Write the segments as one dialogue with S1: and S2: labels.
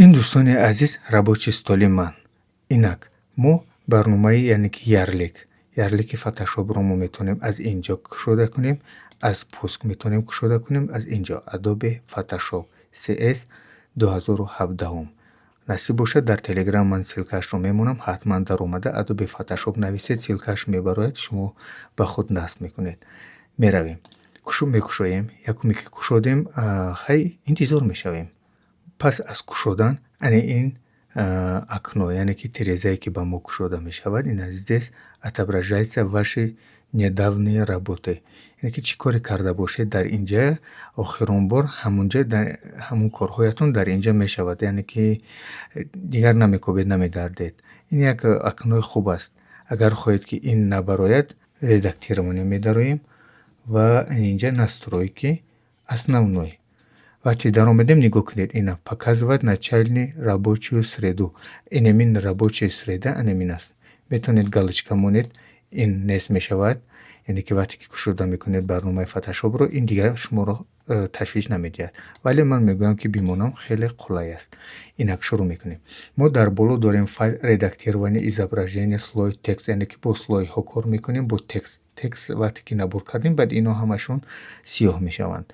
S1: Ин, дӯстони азиз, рабочий столи ман. Инак мо барномаи, яъне ки ярлыки Фотошопро мо метавонем аз ин ҷо кушода кунем, аз пуск метавонем кушода кунем, аз ин ҷо Adobe Photoshop CS 2017. Насиб бошад, дар Телеграм ман ссылкаашро мемонам. Ҳатман даромада Adobe Photoshop нависед, ссылкааш мебарояд, шумо ба худ насб мекунед. Меравем, мекушоем. Якуме ки кушодем, хай, интизор мешавем. Пас аз кушодан ана ин окно, яъне ки тирезае, ки ба мо кушода мешавад, ин здесь отображается ваши недавние работы, яъне ки чӣ коре карда бошед дар инҷа охирон бор, ҳамунҷа ҳамун корҳоятон дар инҷа мешавад, яъне ки дигар намекобед, намегардед. Ин як окнои хуб аст. Агар хоҳед, ки ин набарояд, редактирование медароем ва инҷа настройки, основной. Вақте даромадем, нигоҳ кунед, ина показывать начальный рабочую среду. Инамин рабочая среда анамин аст. Метавонед галочка монед, ин нест мешавад, яъне ки вақте ки кушода мекунед барномаи Фотошопро, ин дигар шуморо ташвиш намедиҳад. Вале ман мегӯям, ки бимонам, хеле қулай аст. Инак шурӯъ мекунем. Мо дар боло дорем файл, редактирование изображения, слой, текст, яъне ки бо слойҳо кор мекунем, бо текст. Текст вақте ки набор кардем, баъд ино ҳамашон сиёҳ мешаванд.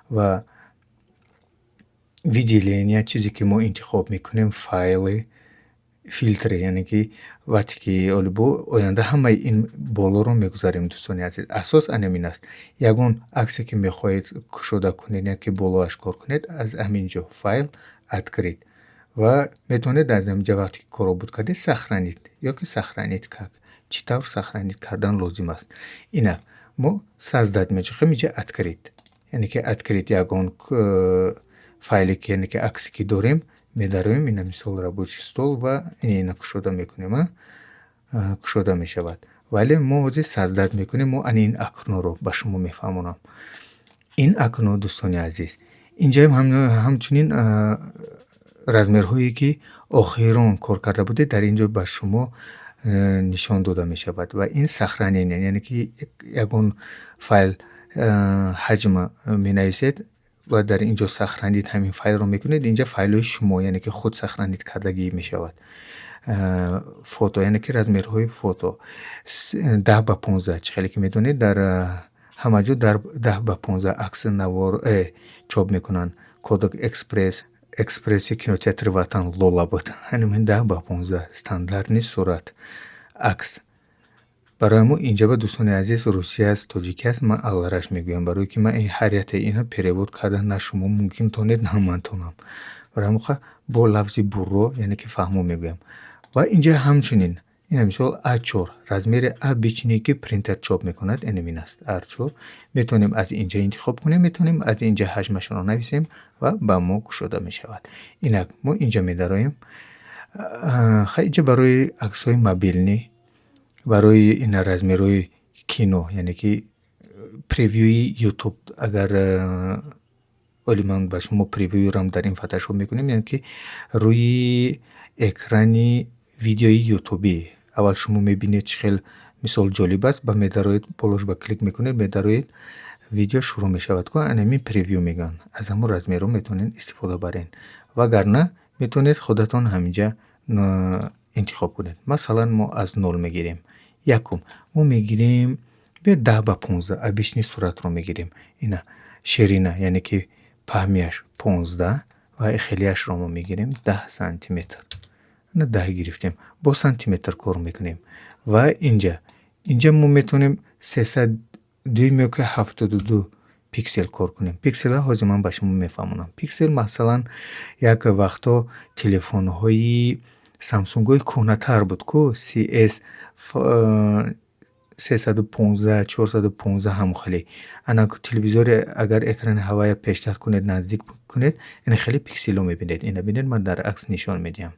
S1: Ва выделение, чизе ки мо интихоб мекунем, файлы, фильтры, яъне ки вақте ки оли бо оянда ҳамаи ин болоро мегузарем, дӯстони азиз. Асос анамин аст. Ягон аксе, ки мехоҳед кушода кунед, яъне ки болоаш кор кунед, аз ҳамин ҷо файл, открыть ва метавонед аз ҳамин ҷо, вақте ки корро буд кардед, сохранить ё ки сохранить как, чӣ тавр сохранить кардан лозим аст. Инак мо создать мечахем, инҷа открыть, яъне ки открыть ягон файле ки, яъне ки аксе, ки дорем, медароем. Ина мисол рабочий стол ва ина кушода мекунем, кушода мешавад. Вале мо ҳозир создать мекунем. Мо ани ин окноро ба шумо мефаҳмонам. Ин окно, дӯстони азиз, инҷаам ҳамчунин размерҳое, ки охирон кор карда будед, дар ин ҷо ба шумо нишон дода мешавад. Ва ин сохранение, яъне ки ягон файл ҳаҷма менависед ва дар ин ҷо сохранить ҳамин файлро мекунед. Инҷа файлҳои шумо, яъне ки худ сохранить кардагӣ мешавад. Фото, яъне ки размерҳои фото 10 ба 15. Чӣ хеле ки медонед, дар ҳама ҷо дар 10 ба 15 акси навор чоп мекунанд. Кодак Экспресс, Экспресси кинотеатри Ватан Лола буд. 10 ба 15 стандартный сурат акс. Барои мо инҷа ба, дӯстони азиз, русия аст, тоҷикӣ аст, ман аллараш мегӯям, барое ки ман ҳар яктаи инро перевод кардан на шумо мумкин тонед, на ман тонам. Барои ҳамин бо лафзи бурро, яъне ки фаҳмо мегӯям. Ва инҷа ҳамчунин ина мисол А4, размери обычный, ки принтер чоп мекунад, инамин аст А4. Метавонем аз инҷа интихоб кунем, метавонем аз инҷа ҳаҷмашонро нависем ва ба мо кушода мешавад. Инак мо инҷа медароем. Хай, инҷа барои аксҳои мобилнӣ, барои ина размерҳои кино, яъне ки превьюи Ютуб. Агар оли ман ба шумо превьюрам дар ин Фотошоп мекунем, яъне ки рӯи экрани видеои ютубӣ аввал шумо мебинед, чӣ хел мисол ҷолиб аст, ба медароед, болош ба клик мекунед, медароед, видео шурӯъ мешавад ку, анамин превью мегӯянд. Аз ҳамон размерҳо метавонед истифода баред, вагарна метавонед худатон ҳаминҷа интихоб кунед. Масалан, мо аз нол мегирем. Якум мо мегирем, биё, 10 ба 15 обычный суратро мегирем. Ина ширина, яъне ки паҳмияш 15 ва хелияшро мо мегирем 10 сантиметр. Ина 10 гирифтем, бо сантиметр кор мекунем. Ва инҷа мо метавонем 300 дюйм ё ки 72 пиксел кор кунем. Пикселҳо ҳозир ман ба шумо мефаҳмонам. Пиксел, масалан, як вақтҳо телефонҳои Самсунгҳои кӯҳнатар буд ку, CS 315, 415, ҳамон хеле. Ана телевизоре, агар экрани ҳавая пештар кунед, наздик кунед, ина хеле пикселҳо мебинед. Ина бинед, ман дар акс нишон медиҳам.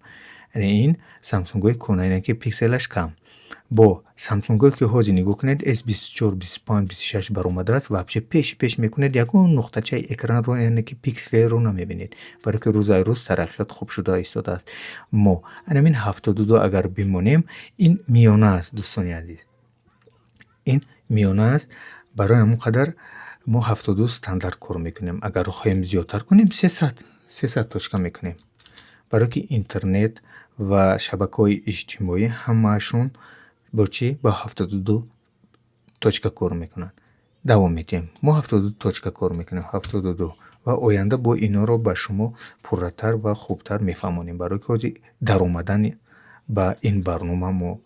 S1: Яъне ин Самсунгҳои кӯҳна, яъне ки пикселаш кам. Бо Самсунгҳое, ки ҳозир нигоҳ кунед, S24, 25, 26 баромадааст, вообще пеши пеш мекунед, ягон нуқтачаи экранро, яъне ки пикселро намебинед, барое ки рӯз аз рӯз тараққиёт хуб шуда истодааст. Мо анамин 72 агар бимонем, ин миёна аст, дӯстони азиз, ин миёна аст. Барои ҳамон қадар мо 72 стандарт кор мекунем. Агар хоҳем зиёдтар кунем, 300, 300 точка мекунем. Барое ки интернет ва шабакаҳои иҷтимоӣ ҳамаашон бо чӣ? Бо 72 точка кор мекунанд. Давом медиҳем. Мо 72 точка кор мекунем, 72, ва оянда бо инҳоро ба шумо пурратар ва хубтар мефаҳмонем. Барое ки ҳозир даромадан ба ин барнома мо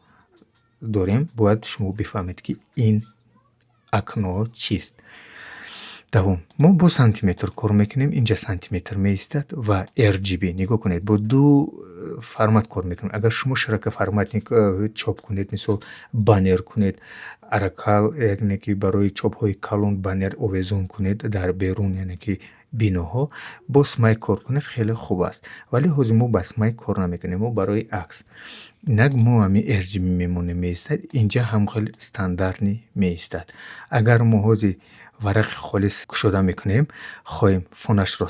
S1: дорем, бояд шумо бифаҳмед, ки ин окно чист. Давом. Мо бо сантиметр кор мекунем. Инҷа сантиметр меистад ва RGB. Нигоҳ кунед, бо ду формат кор мекунем. Агар шумо широкоформатный чоп кунед, мисол, баннер кунед, аракал, яъне ки барои чопҳои калон баннер овезон кунед дар берун, яъне ки биноҳо, бо CMYK кор кунед, хеле хуб аст. Вале ҳозир мо ба CMYK кор намекунем, мо барои акс. Инак мо ҳамин RGB мемонем, меистад. Инҷа ҳам хеле стандартный меистад. Агар мо ҳозир варақи холис кушода мекунем, хоҳем фонашро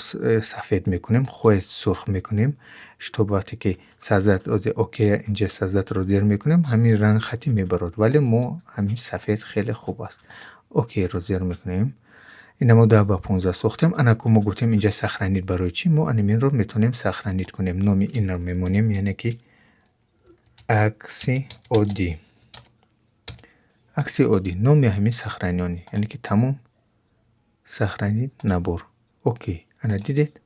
S1: сафед мекунем, хоҳед сурх мекунем, чтоб вақте ки создать, ҳозир окей, инҷа создать ро зер мекунем, ҳамин ранг хатӣ мебарод. Вале мо ҳамин сафед хеле хуб аст. Окейро зер мекунем. Ина мо 10 ба 15 сохтем. Анаку мо гуфтем, инҷа сохранить. Барои чӣ? Мо анаминро метавонем сохранить кунем. Номи инро мемонем, яъне ки акси оддӣ. Акси оддӣ. Номи ҳамин сохранённый, яъне ки тамом, сохранить набор. Окей. Ана дидед?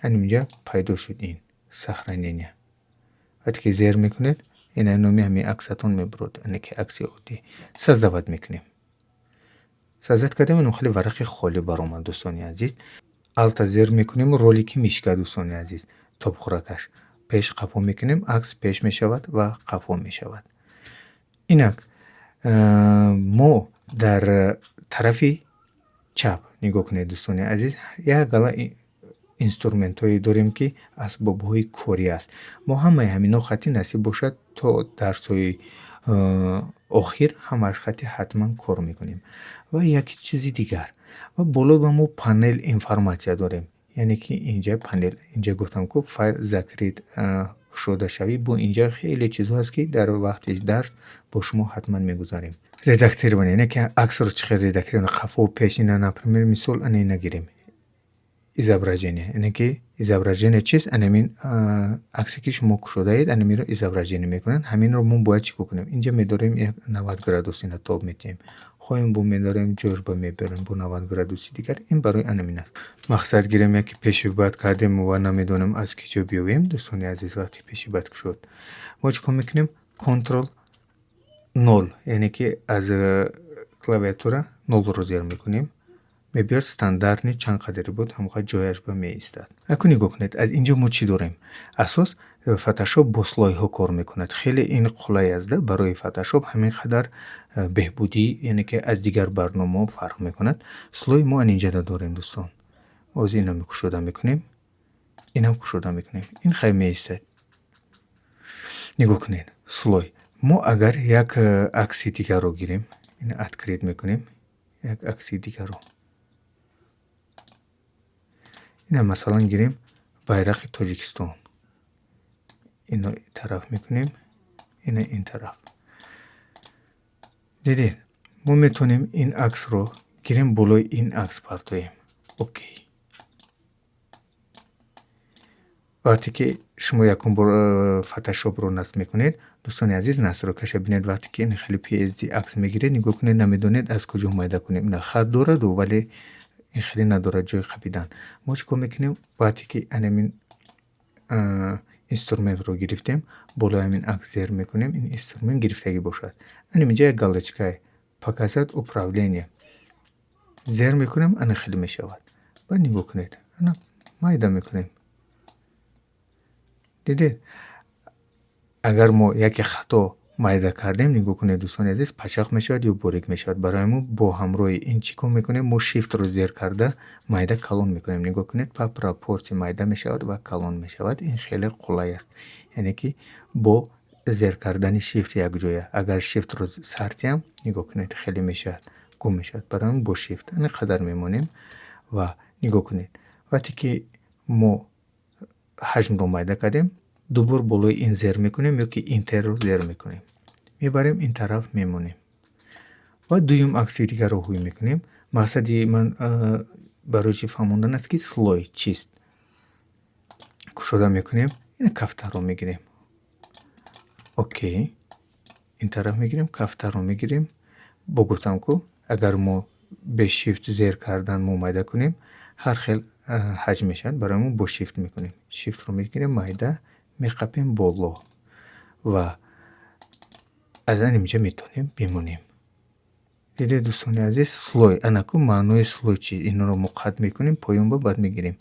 S1: Ана инҷа пайдо шуд ин сохранение. Вақте ки зер мекунед, ина номи ҳамин аксатон мебурод, яъне ки акси оддӣ. Создавать мекунем. Создать кардем, инам хеле варақи холӣ баромад, дӯстони азиз. Alt а зер мекунем, ролики мышка, дӯстони азиз, тобхӯракаш. Пеш қафо мекунем, акс пеш мешавад ва қафо мешавад. Инак мо дар тарафи чап, нигоҳ кунед, дӯстони азиз, як гала инструментҳое дорем, ки асбобҳои корӣ аст. Мо ҳамаи ҳаминҳо хатӣ, насиб бошад, то дарсҳои охир ҳамааш хатӣ ҳатман кор мекунем. Ва як чизи дигар, ва боло ба мо панель информация дорем, яъне ки инҷа панель, инҷа гуфтам ку, файл закрыть, кушодашавӣ. Бо инҷа хеле чизҳо ҳаст, ки дар вақти дарс бо шумо ҳатман мегузарем. Редактирование, яъне ки аксро чӣ хел редактирование, қафо, пеш. Ина, например, мисол, ана ина гирем, изображение, яъне ки изображение чист? Анамин аксе, ки шумо кушодаед, анаминро изображение мекунанд. Ҳаминро мо бояд чӣ кор кунем? Инҷа медорем, як 90 градус ина тоб метиҳем, хоҳем, бо медорем, ҷош ба мебарем бо 90 градуси дигар. Ин барои анамин аст. Мақсад гирем, яке пеши бад кардем ва намедонем, аз ки ҷо биёвем. Дӯстони азиз, вақте пеши бад кушод, мо чӣ кор мекунем? Контрол нол, яъне ки аз клавиатура нолро зер мекунем, мебиёд стандартный, чанд қадре буд, ҳамоқа ҷояш ба меистад. Акун нигоҳ кунед, аз инҷо мо чӣ дорем? Асос Фотошоп бо слой ҳо кор мекунад. Хеле ин қулай аст барои Фотошоп, ҳамин қадар беҳбудӣ, яъне ки аз дигар барномаҳо фарқ мекунад. Слой мо ан инҷада дорем, дӯстон. Ҳозир инам кушода мекунем, инам кушода мекунем, ин хай меистад. Нигоҳ кунед, слой. Мо агар як акси дигарро гирем, ина открыть мекунем, як акси дигарро, ина масалан гирем байрақи Тоҷикистон, ино тараф мекунем, ина ин тараф. Дидед, мо метавонем ин аксро гирем, болои ин акс партоем. Окей. Вақте ки шумо якум бор Фотошопро насб мекунед, дӯстони азиз, настройка ша бинед. Вақте ки хеле PSD акс мегиред, нигоҳ кунед, намедонед, аз куҷо майда кунем. Ина хат дораду, вале ин хеле надорад ҷои қапидан. Мо чӣ кор мекунем? Вақте ки анамин инструментро гирифтем, болои ҳамин акс зер мекунем, ин инструмент гирифтагӣ бошад. Анам инҷа як галочка е, показать управление, зер мекунем, ана хеле мешавад. Баъд нигоҳ кунед, ана майда мекунем. Дидед, агар мо яке хато майда кардем, нигоҳ кунед, дӯстони азиз, пачақ мешавад ё борик мешавад. Барои мо бо ҳамроҳи ин чӣ кор мекунем? Мо Shift ро зер карда майда калон мекунем. Нигоҳ кунед, по пропорция майда мешавад ва калон мешавад. Ин хеле қулай аст, яъне ки бо зер кардани Shift якҷоя. Агар Shift ро сар диҳам, нигоҳ кунед, хеле мешавад, гум мешавад. Барои ҳамин бо Shift ин қадар мемонем. Ва нигоҳ кунед, вақте ки мо ҳаҷмро майда кардем, дубор болои ин зер мекунем ё ки Enter ро зер мекунем, мебарем, ин тараф мемонем ва дуюм акси дигарро ҳуй мекунем. Мақсади ман барои чӣ фаҳмондан аст, ки слой чист. Кушода мекунем. Ина кафтарро мегирем. Окей. Ин тараф мегирем, кафтарро мегирем. Бо гуфтам ку, агар мо бе Shift зер кардан мо майда кунем, ҳар хел ҳаҷм мешавад. Барои мо бо Shift мекунем. Shift-ро мегирем, майда меқапем боло ва аз ан инҷа метавонем бимонем. Дидед, дӯстони азиз, слой ана ку маънои слой чи? Инро мо қатъ мекунем, поён ба баъд мегирем.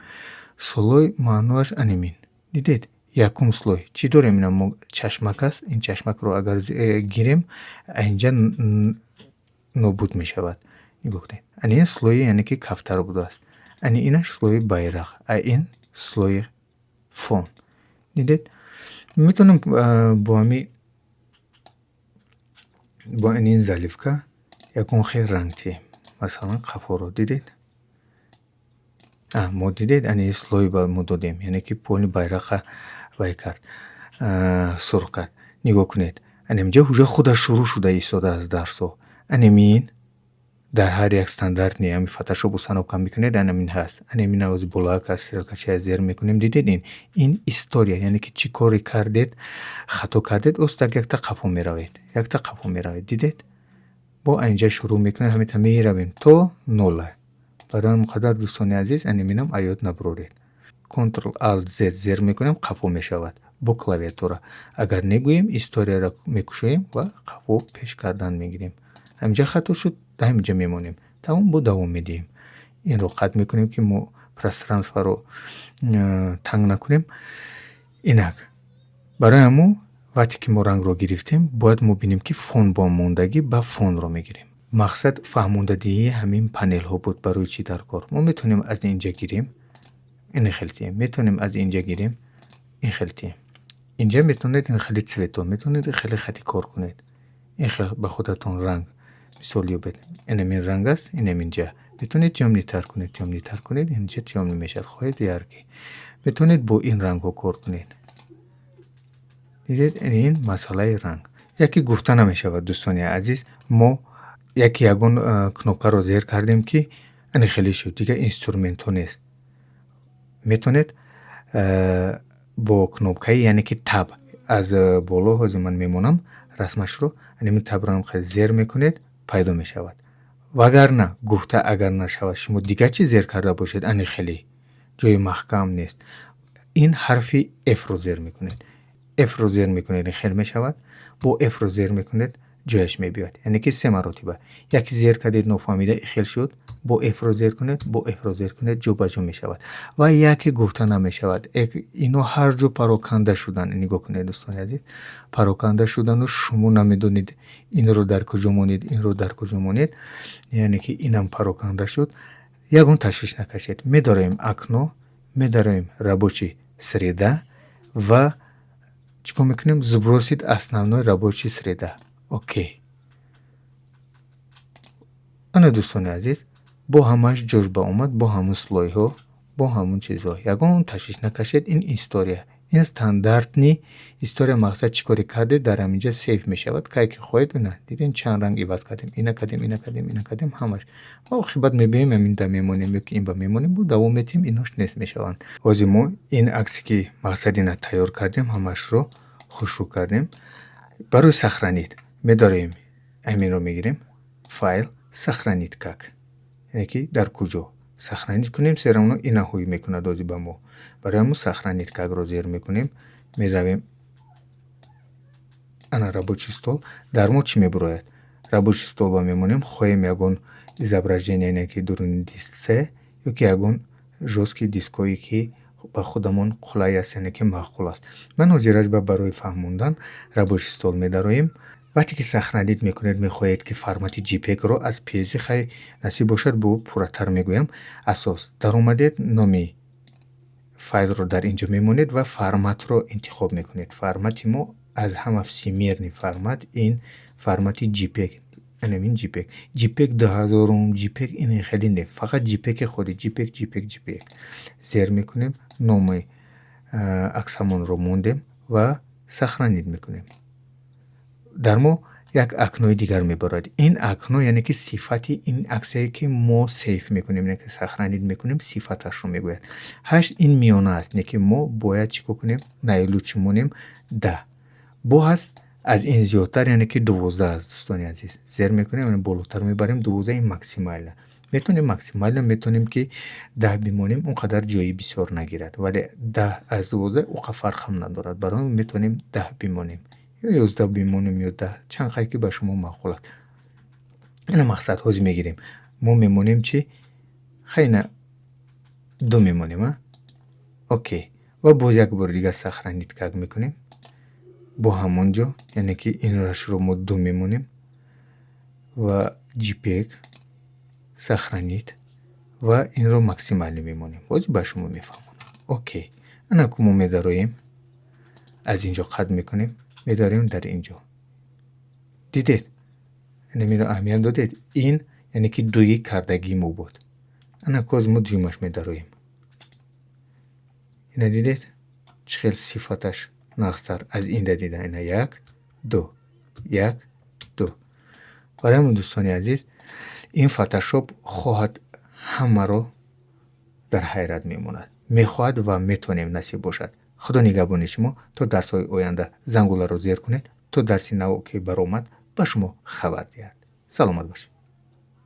S1: Слой маъноаш анамин. Дидед, якум слой чӣ дорем? Ина мо чашмак аст. Ин чашмакро агар гирем, инҷа нобуд мешавад. Нигоҳ кунед. Ани ин слои, яъне ки кафтар будааст. Ани инаш слои байрақ, а ин слои фон. Дидед? Метавонем бо ин заливка ягон хел ранг диҳем. Масалан, қафоро дидед? Мо дидед, ани слой ба мо додем, яъне ки поли байрақа вай кард, сурх кард. Нигоҳ кунед. Ани инҷа уже худаш шурӯъ шуда истодааст дарсҳо. Анамин дар ҳар як стандартный ҳами Фотошоп установка мекунед, анамин ҳаст. Анамин авози болоак аст, стрелкачая зер мекунем. Дидед ин? Ин история, яъне ки чӣ коре кардед, хато кардед, остак якта қафо меравед. Якта қафо меравед. Дидед? Бо инҷа шурӯъ мекунем, ҳаминта меравем то нола. Барои ҳамин қадар, дӯстони азиз, анаминам аёд набуроред. Ctrl Alt Z зер мекунем, қафо мешавад бо клавиатура. Агар негӯем, историяро мекушоем ва қафо пеш кардан мегирем. Ҳаминҷа хато шуд, ҳаминҷа мемонем. Тамом, бо давом медиҳем. Инро қатъ мекунем, ки мо пространстворо танг накунем. Инак барои ҳамун вақте ки мо рангро гирифтем, бояд мо бинем, ки фон бо мондагӣ, ба фонро мегирем. Мақсад фаҳмондадиҳии ҳамин панелҳо буд, барои чӣ дар кор. Мо метавонем аз инҷа гирем, ин хел тием, метавонем аз инҷа гирем, ин хел тием. Инҷа метавонед ин хели цветҳо, метавонед хеле хати кор кунед. Ин хел ба худатон ранг мисол ёбед. Инамин ранг аст, инаминҷа. Метавонед тёмныйтар кунед, тёмныйтар кунед, инҷа тёмный мешавад. Хоҳед, яркий. Метавонед бо ин рангҳо кор кунед. Дидед, ин масъалаи ранг. Яке гуфта намешавад, дӯстони азиз, мо яке ягон кнопкаро зер кардем, ки ани хеле шуд, дигар инструментҳо нест. Метавонед бо кнопкаи, яъне ки Tab аз боло, ҳозир ман мемонам расмашро, аними Tab-ро ҳам хеле зер мекунед, пайдо мешавад. Вагарна гуфта агар нашавад, шумо дигар чиз зер карда бошед, ани хеле ҷои маҳкам нест. Ин ҳарфи F-ро зер мекунед. F-ро зер мекунед, хел мешавад. Бо F-ро зер мекунед, ҷояш мебиёяд. Яъне ки се маротиба. Яке зер кардед, нофаҳмида хел шуд, бо F-ро зер кунед, бо F-ро зер кунед, ҷо ба ҷо мешавад. Ва яке гуфта намешавад. Ино ҳар ҷо пароканда шуданд. Нигоҳ кунед, дӯстони азиз. Пароканда шудану шумо намедонед, инро дар куҷо монед, инро дар куҷо монед. Яъне ки инам пароканда шуд. Ягон ташвиш накашед. Медароем окно, медароем рабочий среда ва чӣ кор мекунем? Сбросить основной рабочий среда. Окей. Ана, дӯстони азиз, бо ҳамааш ҷош ба омад, бо ҳамун слойҳо, бо ҳамун чизҳо. Ягон ташвиш накашед, ин история. Ин стандартный история, мақсад чӣ коре кардед, дар ҳаминҷа save мешавад. Кай ки хоҳед, ина дидем, чанд ранг иваз кардем. Ина кардем, ина кардем, ина кардем, ҳамаш. Ва оқибат мебиёем, ҳамин да мемонем ё ки ин ба мемонем, бо давом медиҳем, инош нест мешаванд. Ҳозир мо ин аксе ки мақсад ина тайёр кардем, ҳамашро хушрӯ кардем. Барои сохранить медорем, ҳаминро мегирем, файл, сохранить как. Яъне ки дар куҷо сохранить кунем, всё равно ина ҳуй мекунад ҳозир ба мо. Барои ҳамун сохранить как-ро зер мекунем, меравем ана рабочий стол. Дар мо чӣ мебурояд? Рабочий стол ба мемонем, хоҳем ягон изображение, яъне ки дуруни диск C ё ки ягон жёсткий дискҳое, ки ба худамон қулай аст, яъне ки маъқул аст. Ман ҳозираш ба барои фаҳмондан рабочий стол медароем. Вақте ки сохранить мекунед, мехоҳед, ки формати JPEG-ро аз PSD, хай, насиб бошад, бо пурратар мегӯям. Асос даромадед, номи файлро дар ин ҷо мемонед ва форматро интихоб мекунед. Формати мо аз ҳама всемирный формат ин формати JPEG. Анамин JPEG. JPEG 2000-ум, JPEG ин хеле не, фақат JPEG худи JPEG, JPEG, JPEG. Зер мекунем, номи аксамонро мондем ва сохранить мекунем. Дар мо Як окно и дигар мебарад. Ин окно, яъне ки сифати ин аксие, ки мо save мекунем, яъне ки сохранить мекунем, сифаташро мегӯяд. 8 ин миёна аст, не ки мо бояд чӣ кор кунем? Наилучший монем, 10. Бо ҳаст аз ин зиёдтар, яъне ки 12 аст, дӯстони азиз. Зер мекунем, болотар мебарем, 12 ин максимально. Метавонем максимально, метавонем, ки 10 бимонем, он қадар ҷои бисёр нагирад, вале 10 аз 12 он қадр фарқ ҳам надорад. Барои ҳамин метавонем 10 бимонем ё 11 бимонем ё 10, чанд қадр ки ба шумо маъқул аст. Ина мақсад ҳозир мегирем. Мо мемонем чӣ? Хайна, 2 мемонем, а? Окей. Ва боз як бори дигар сохранить как мекунем. Бо ҳамон ҷо, яъне ки инрашро мо 2 мемонем ва JPEG, сохранить, ва инро максимально мемонем. Ҳозир ба шумо мефаҳмонам. Окей. Ана ку мо медароем. Аз ин ҷо қатъ мекунем, медароем дар ин ҷо. Дидед? Инамиро аҳамият додед? Ин яъне ки дуи кардагии мо буд. Ана ку ҳозир мо дуюмаш медароем. Ина дидед? Чӣ хел сифаташ нағзтар аз инда дида. Ина як, ду, як, ду. Барои ҳамин, дӯстони азиз, ин Фотошоп хоҳад ҳамаро дар ҳайрат мемонад. Мехоҳад ва метавонем, насиб бошад. Худо нигаҳбони шумо. То дарсҳои оянда зангуларо зер кунед, то дарси нав ки баромад, ба шумо хабар диҳад. Саломат бошед.